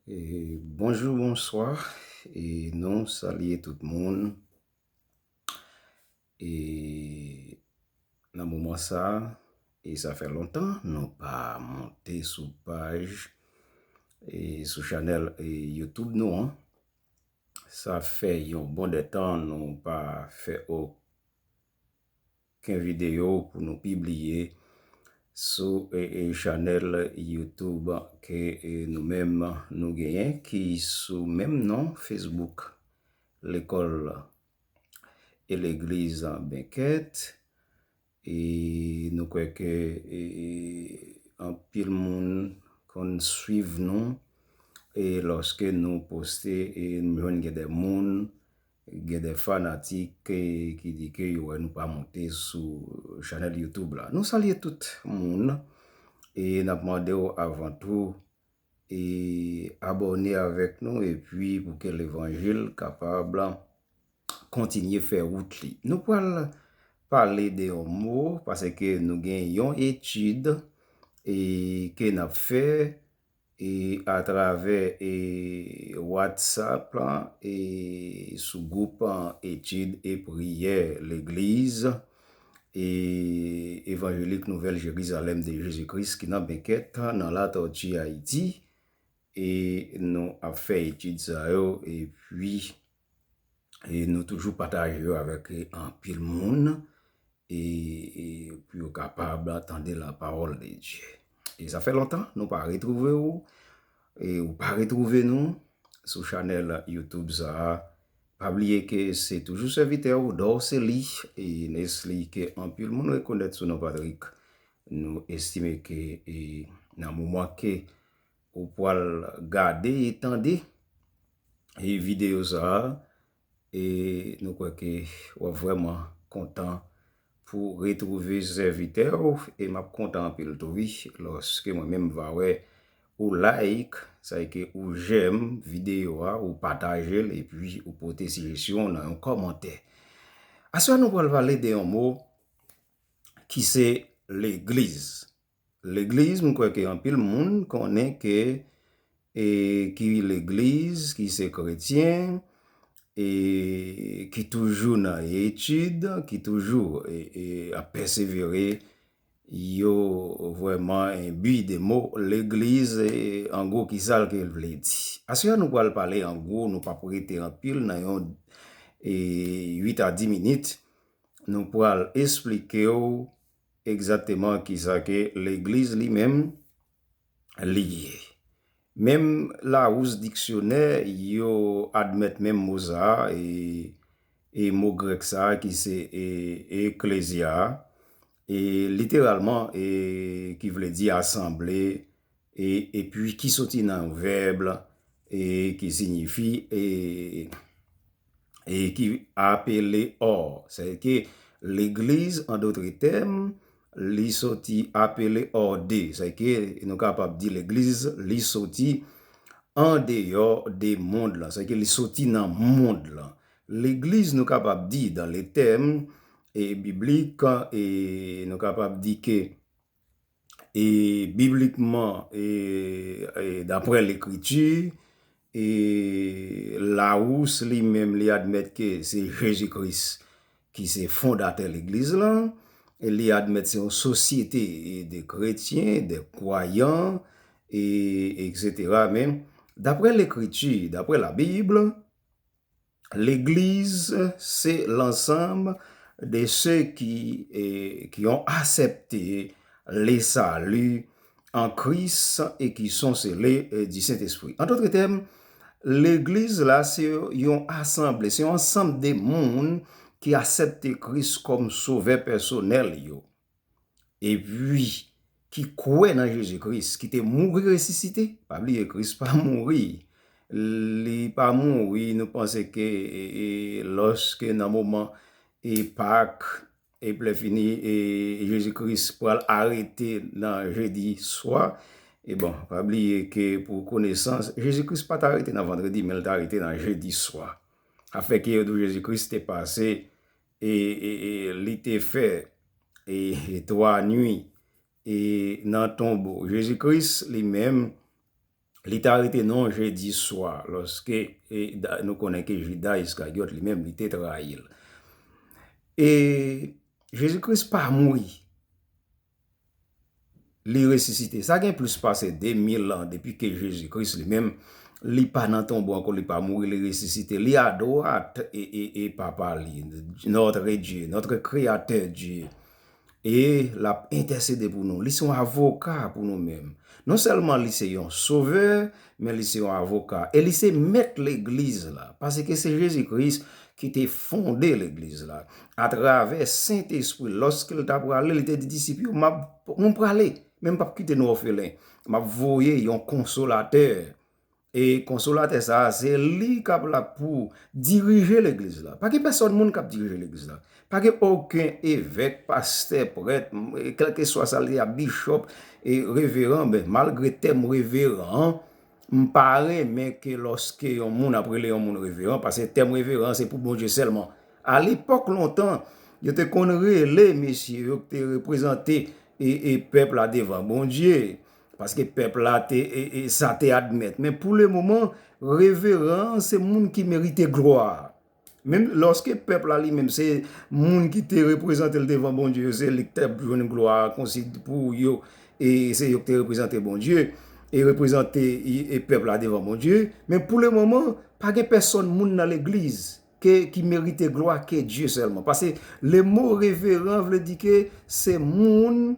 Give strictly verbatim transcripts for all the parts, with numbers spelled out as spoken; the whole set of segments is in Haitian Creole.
E bonjou, bonswa. E nou salye tout moun. E nan moman sa, e sa fè lontan nou pa monte sou paj, e sou chanèl, e YouTube nou an. Sa fè yon bon de tan nou pa fè okenn videyo pou nou pibliye sou, e, e, chanèl YouTube ke, e, nou menm nou genyen, ki sou menm non Facebook, Lekòl e Legliz Benkèt. E nou kwè ke, e, e, anpil moun konn swiv nou, e lòske nou poste, e nou jwenn gen de moun, gen de fanatik, e ki di ke yo wè nou pa monte sou chanèl YouTube la. Nou salye tout moun, e n ap mande w avan tou, e abòne avèk nou, epi pou ke levanjil kapab kontinye fè wout li. Nou pral pale de yon mo, paske nou gen yon etid, e ke n ap fè, e atravè, e WhatsApp, e sou gwoup, e, etid e priyè legliz, e Evanjelik Nouvèl Jerizalèm de Jezi Kris ki nan Benkèt, nan Latòti, Ayiti. E nou ap fè etid sa yo, epi, e nou toujou pataje yo avèk, e, anpil moun, e, e pou yo kapab tande la parole de Dieu. E sa fè lontan nou pa retwouve w, e ou pa retwouve nou sou chanèl YouTube sa a. Pa bliye ke se toujou sèvitè w, Dorcely, e Nesly, ke anpil moun rekonèt sou non Patrick. Nou estime ke, e nan moman ke ou pral gade e tande, e videyo sa a, e nou kwè ke w ap vrèman kontan pou retwouve sèvitè w, e m ap kontan anpil tou, wi, lòske mwen menm m va wè ou like, sa vle ke ou j'aime videyo a, ou pataje l, epi ou pote sijesyon w nan yon kòmantè. Aswè a nou pral pale de yon mo ki se legliz. Legliz, m kwè ke anpil moun konnen ke, e, ki legliz, ki se kretyen, e ki toujou nan etid, ki toujou, e, e, ap pèsevere, yo vrèman enbi de mo legliz, e, an gwo, ki sa l ke l vle di. Aswè a nou pral pale an gwo, nou p ap rete anpil nan yon, e, uit a dis minit. Nou pral esplike w egzakteman kisa ke legliz li menm li ye. Menm Larousse diksyonè, yo admèt menm mo sa a, e, e mo grèk sa a ki se, e, eklezya a, e literalman, e, ki vle di asanble, e, epi ki soti nan yon vèb, e, ki siyifi, e, e ki apele hors. Sèke legliz, an dòt tèm, li soti apele hors de. Sèke nou kapab di legliz, li soti andeyò de mond lan. Sèke li soti nan mond lan. Legliz, nou kapab di, dans les termes, e, biblik, e nou kapab di ke e biblikman, e, e daprè Lekriti, e Larousse li menm li admèt ke se Jezi Kris ki se fondatè legliz lan, e li admèt se yon sosyete, e, de kretyen, de kwayan, e, etsetera. Men, daprè Lekriti, daprè Labib, legliz se l'ensemble de ceux qui, e, qui ont accepté le salut en Christ et qui sont scellés, e, du Saint-Esprit. An dòt tèm, legliz la se yon asanble, se yon ansanm de moun ki aksepte Kris kòm sovè pèsonèl yo. Epi, ki kwè nan Jezi Kris, ki te mouri resisite. Pa bliye, Kris pa mouri. Li pa mouri, nou panse ke, e, e, lòske nan moman, e, Pak, e, lè fini, e, Jezi Kris pral arete nan jedi swa. E bon, pa bliye ke pou konesans, Jezi Kris pa t arete nan vandredi, men l t arete nan jedi swa. Afè ke yo di w Jezi Kris te pase, e, e, e li te fè, e, e twa nwi, e nan tonbo. Jezi Kris li menm, Li ta rete non jedi swa, lòske e, da- nou konnen ke Jida Iskaryòt li menm, li te trayi l. E Jezi Kris pa mouri. Li resisite. Sa gen plis pase de mil an depi ke Jezi Kris li menm, li pa nan tonbo ankò, li pa mouri, li resisite. Li adwat e, e, e Papa li, Notre Dieu, notre Créateur Dieu. E l ap entèsede pou nou. Li se yon avoka pou nou menm. Non sèlman li se yon sovè, men li se yon avoka. E li se mèt legliz la. Paske se Jezi Kris ki te fonde legliz la. Atravè Sentespri, lòske l t ap prale, li te di disip yo, "M ap, mwen prale, men m p ap kite nou òfelen. M ap voye yon konsolatè." E konsolatè sa a, se li k ap la pou dirije legliz la. Pa gen pèsòn moun k ap dirije legliz la. Pa gen okenn evèk, pastè, prèt, m- e kèlkeswa sa l ye a, bishop, e reveran, ben, malgre tèm reveran an, m pa renmen ke lòske yon moun ap rele yon moun reveran, paske tèm reveran se pou Bondye sèlman. Alepòk lontan, yo te konn rele mesye yo ki te reprezante e, e pèp la devan Bondye. Paske pèp la te, e, e, sa te admèt. Men pou le moman, reveran se moun ki merite glwa. Menm lòske pèp la li menm se moun ki te reprezante l devan Bondye yo, se li ki te ap jwenn glwa a, konsi pou yo, e se yo ki te reprezante Bondye, e reprezante e, e pèp la devan Bondye. Men pou le moman, pa gen pèsòn moun nan legliz ke, ki merite glwa ke Dye sèlman. Paske le mo reveran vle di ke se moun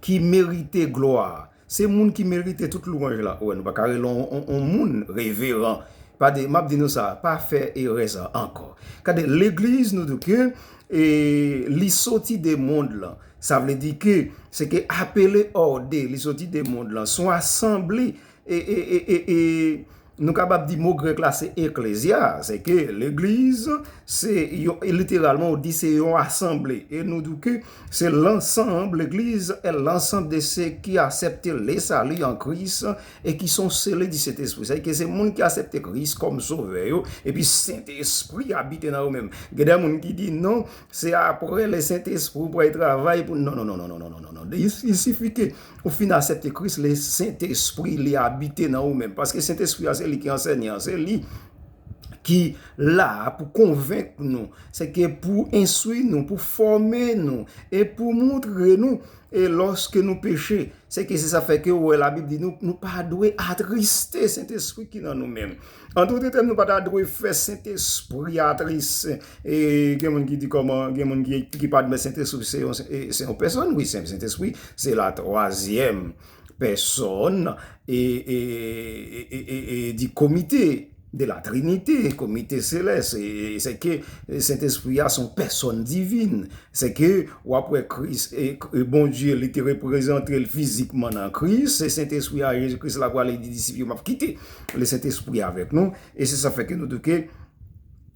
ki merite glwa. Se moun ki merite tout lwanj la. Wè, nou pa ka rele yon, yon, yon moun reveran. Pa de, m ap di nou sa, pa fè erè sa ankò. Gade, legliz, nou di ke e, li soti de mond lan. Sa vle di ke se ke apele ode, li soti de mond lan. Se yon asanble e, e, e, e, e, nou kapab di mo grèk la se eklezya, se ke legliz, se yon, e literalman ou di se yon asanble. E nou di ke se l'ensemble, l'église est l'ensemble de ceux qui acceptent le salut en Christ et qui sont scellés du Saint-Esprit. Sa vle di ke se moun ki aksepte Kris kòm sovè yo, epi Sentespri abite nan yo menm. Gen de moun ki di non, se apre le Sentespri ou pral travay pou, non, non, non. Il, il suffit ke ou fin aksepte Kris, le Sentespri li abite nan ou menm. Paske Sentespri a se li ki ansèye an, se li ki la pou konvenk nou, se ke pou enstwi nou, pou fòme nou, e pou montre nou, e lòske nou peche, se ke se sa fè ke ou wè Labib di nou, nou pa dwe atriste Sentespri ki nan nou menm. An tout etèm, nou pa ta dwe fè Sentespri a tris. E gen moun ki di kòman, gen moun ki, ki pa admèt Sentespri se yon, se, se yon pèsòn. Wi, Sen- Sentespri se la twazyèm pèsòn e, e, e, e, e, e di komite de la Trinité, komite selès. E, e se ke Sentespri a se yon pèsòn divin. Se ke w ap wè Kris, e, e Bondye, li te reprezante l fizikman nan Kris. Se Sentespri a, Jezi Kris la pwale di disip yo, "M ap kite le Sentespri avèk nou." E se sa fè ke nou di ke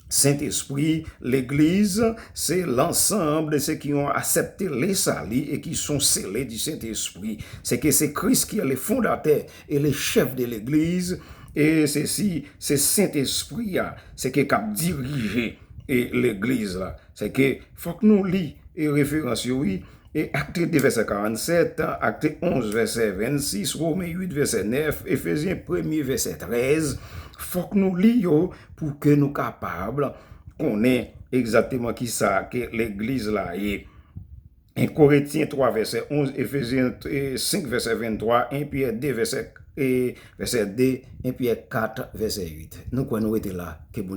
Sentespri, legliz, se l'ensemble de ceux qui ont accepté le salut et qui sont scellés du Saint-Esprit. Se ke se Kris ki est le fondateur et le chef de l'église. E se si, se Sentespri a, se ke k ap dirije e legliz la. Se ke fòk nou li e referans yo, wi. E Akte de vèsè karannsèt, Akte onz vèsè vennsis, Women uit vèsè nèf, Efezyen premye vèsè trèz. Fòk nou li yo pou ke nou kapab konnen egzakteman kisa ke legliz la ye. En Korentyen twa vèsè onz, Efezyen, e, senk vèsè venntwa, en Pyè de vèsè, e, vèsè de, en Pyè kat vèsè uit. Nou kwè nou rete la, ke Bondye